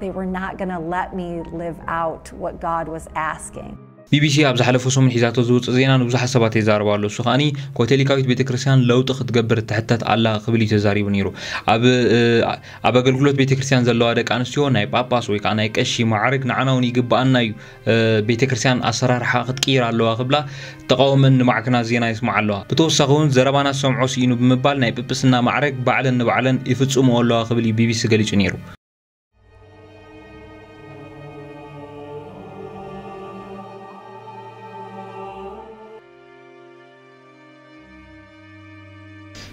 They were not going to let me live out what God was asking. ቢቢሲ ኣብ ዝሓለፈ ሰሙን ሒዛቶ ዝወፅእ ዜና ንብዙሓት ሰባት የዛርብ ኣሎ። እሱ ከዓኒ ካቶሊካዊት ቤተክርስትያን ለውጢ ክትገብር ትሕተት ኣላ ክብል እዩ ተዛሪቡ ነይሩ። ኣብ ኣብ ኣገልግሎት ቤተክርስትያን ዘለዋ ደቂ ኣንስትዮ ናይ ጳጳስ ወይ ከዓ ናይ ቀሺ ማዕርግ ንዓና እውን ይግብኣና እዩ፣ ቤተክርስትያን ኣሰራርሓ ክትቅይር ኣለዋ ክብላ ተቃውመን ንማዕከናት ዜና ይስማዓ ኣለዋ። ብተወሳኺ እውን ዘረባና ዝሰምዖ ስኢኑ ብምባል ናይ ጵጵስና ማዕረግ ባዕለን ንባዕለን ይፍፅምኦ ኣለዋ ክብል እዩ ቢቢሲ ገሊፁ ነይሩ።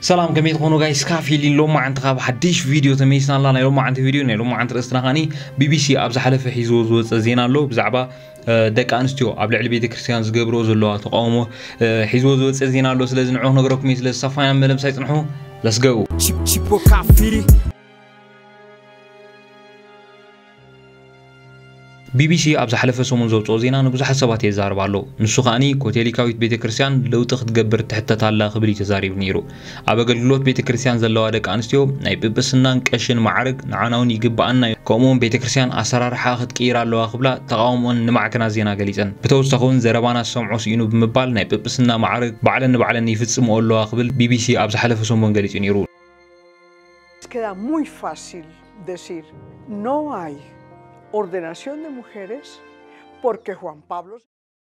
ሰላም፣ ከመይ ትኾኑ ጋይስ? ካፊሊን ሎማዓንቲ ካብ ሓድሽ ቪድዮ ተመይስና ኣላ። ናይ ሎማዓንቲ ቪድዮ፣ ናይ ሎማዓንቲ ርእስትና ከዓኒ ቢቢሲ ኣብ ዝሓለፈ ሒዝዎ ዝወፀ ዜና ኣሎ ብዛዕባ ደቂ ኣንስትዮ ኣብ ልዕሊ ቤተክርስትያን ዝገብርኦ ዘለዋ ተቃውሞ ሒዝዎ ዝወፀ ዜና ኣሎ። ስለዚ ንዑ ክነግረኩም እየ። ስለዚ ሳፋይና መለምሳይ ፅንሑ። ለስገው Ci, ci può capire. ቢቢሲ ኣብ ዝሓለፈ ሰሙን ዘውፅኦ ዜና ንብዙሓት ሰባት የዛርብ ኣሎ። ንሱ ከዓኒ ኮቴሊካዊት ቤተክርስትያን ለውጢ ክትገብር ትሕተት ኣላ ክብል እዩ ተዛሪቡ ነይሩ። ኣብ ኣገልግሎት ቤተክርስትያን ዘለዋ ደቂ ኣንስትዮ ናይ ጵጵስናን ቀሽን ማዕርግ ንዓና እውን ይግብኣና እዩ፣ ከምኡውን ቤተክርስትያን ኣሰራርሓ ክትቅይር ኣለዋ ክብላ ተቃውሞን ንማዕከናት ዜና ገሊፀን። ብተወሳኺ እውን ዘረባና ዝሰምዖ ስኢኑ ብምባል ናይ ጵጵስና ማዕርግ ባዕለን ንባዕለን ይፍፅምኦ ኣለዋ ክብል ቢቢሲ ኣብ ዝሓለፈ ሰሙን ገሊፁ ነይሩ። Queda muy fácil decir, no hay ordenación de mujeres porque Juan Pablo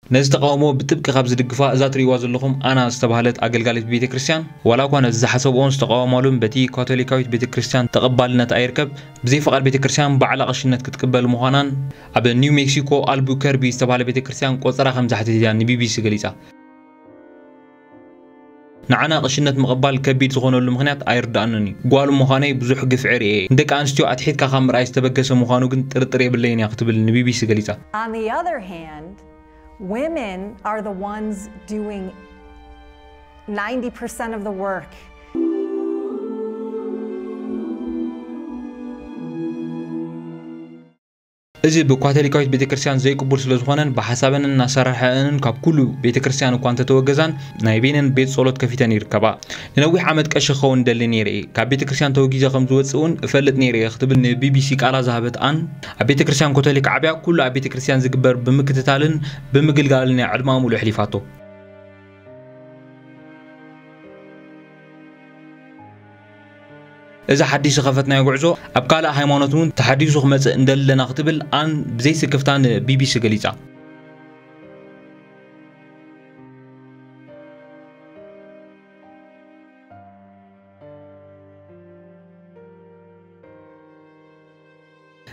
ነዚ ተቃውሞ ብጥብቂ ካብ ዝድግፋ እዛ ትርእይዋ ዘለኹም ኣና ዝተባህለት ኣገልጋሊት ቤተ ክርስቲያን ዋላ እኳ ነዚ ዝሓሰብኦን ዝተቃወማሉን በቲ ካቶሊካዊት ቤተ ክርስቲያን ተቐባልነት ኣይርከብ፣ ብዘይ ፍቓድ ቤተ ክርስቲያን ባዕላ ቀሽነት ክትቅበል ምዃናን ኣብ ኒው ሜክሲኮ ኣልቡከርቢ ዝተባህለ ቤተ ክርስቲያን ቆጸራ ከም ዘሕተት እያ ንቢቢሲ ገሊጻ። ንዓና ቅሽነት ምቕባል ከቢድ ዝኾነሉ ምኽንያት ኣይርድኣንን እዩ። ጓል ምዃነይ ብዙሕ ግፍዒ ርእየ። ንደቂ ኣንስትዮ ኣትሒትካ ካብ ምርኣይ ዝተበገሰ ምዃኑ ግን ጥርጥር የብለይን እያ ክትብል ንቢቢሲ ገሊጻ። On the other hand, women are the ones doing ninety percent of the work. እዚ ብካቶሊካዊት ቤተክርስትያን ዘይቅቡል ስለ ዝኾነን ብሓሳበንን ኣሰራርሓኣንን ካብ ኩሉ ቤተክርስትያን እኳ እንተተወገዛን ናይ ቤነን ቤት ጸሎት ከፊተን ይርከባ። ንነዊሕ ዓመት ቀሺ ክኸውን ደሊ ነይረ እየ። ካብ ቤተክርስትያን ተወጊዘ ከም ዝወጽእ እውን እፈልጥ ነይረ እየ ክትብል ንቢቢሲ ቃላ ዝሃበት ኣን ኣብ ቤተክርስትያን ካቶሊክ ዓብያ ኩሉ ኣብ ቤተክርስትያን ዝግበር ብምክትታልን ብምግልጋልን እያ ዕድማ ሙሉእ ኣሕሊፋቶ። እዚ ሓዲሽ ዝኸፈትናዮ ጉዕዞ ኣብ ካልእ ሃይማኖት እውን ተሓዲሱ ክመጽእ እንደለና ክትብል ኣን ብዘይስክፍታ ንቢቢሲ ገሊጻ።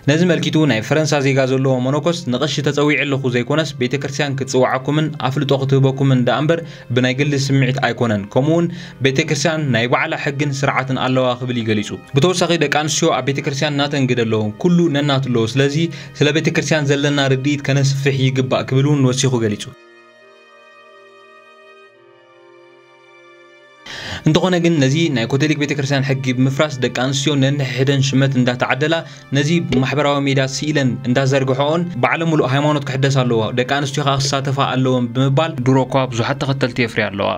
ነዚ መልኪቱ ናይ ፈረንሳ ዜጋ ዘለዎ መነኮስ ንቐሺ ተጸዊዐ ኣለኹ ዘይኮነስ ቤተ ክርስቲያን ክትጽውዓኩምን ኣፍልጦ ክትህበኩምን ደኣ እምበር ብናይ ግሊ ስምዒት ኣይኮነን። ከምኡውን ቤተ ክርስቲያን ናይ ባዕላ ሕግን ስርዓትን ኣለዋ ክብል እዩ ገሊጹ። ብተወሳኺ ደቂ ኣንስትዮ ኣብ ቤተ ክርስቲያን ናተን ግደ ኣለወን፣ ኩሉ ነናቱ ኣለዎ። ስለዚ ስለ ቤተ ክርስቲያን ዘለና ርድኢት ከነስፍሕ ይግባእ ክብል እውን ወሲኹ ገሊጹ። እንተኾነ ግን ነዚ ናይ ኮቶሊክ ቤተክርስትያን ሕጊ ብምፍራስ ደቂ ኣንስትዮ ነንሕድሕደን ሽመት እንዳተዓደላ ነዚ ብማሕበራዊ ሜድያ ስኢለን እንዳዘርግሐኦን ባዕለ ሙሉእ ሃይማኖት ክሕደስ ኣለዎ፣ ደቂ ኣንስትዮ ከዓ ክሳተፋ ኣለወን ብምባል ድሮ እኳ ብዙሓት ተኸተልቲ የፍርያ ኣለዋ።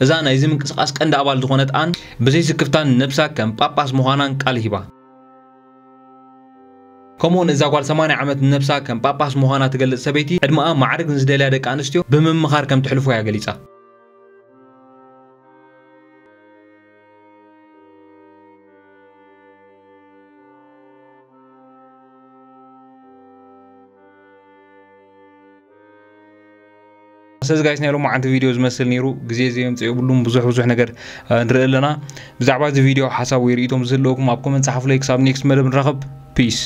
እዛ ናይዚ ምንቅስቃስ ቀንዲ ኣባል ዝኾነት ኣን ብዘይ ስክፍታን ነብሳ ከም ጳጳስ ምዃናን ቃል ሂባ። ከምኡውን እዛ ጓል ሰማንያ ዓመት ንነብሳ ከም ጳጳስ ምዃና ትገልጽ ሰበይቲ ዕድመኣ ማዕርግ ንዝደልያ ደቂ ኣንስትዮ ብምምኻር ከም ትሕልፎ እያ ገሊጻ። ስለዚ ጋይስ ናይ ሎማዓንቲ ቪድዮ ዝመስል ነይሩ። ግዜ ዘየምፅእ የብሉን። ብዙሕ ብዙሕ ነገር ንርኢ ኣለና። ብዛዕባ እዚ ቪድዮ ሓሳብ ወይ ርእይቶም ዝህልወኩም ኣብ ኮመንት ፀሓፉለይ። ክሳብ ኔክስት መደብ ንራኸብ። ፒስ።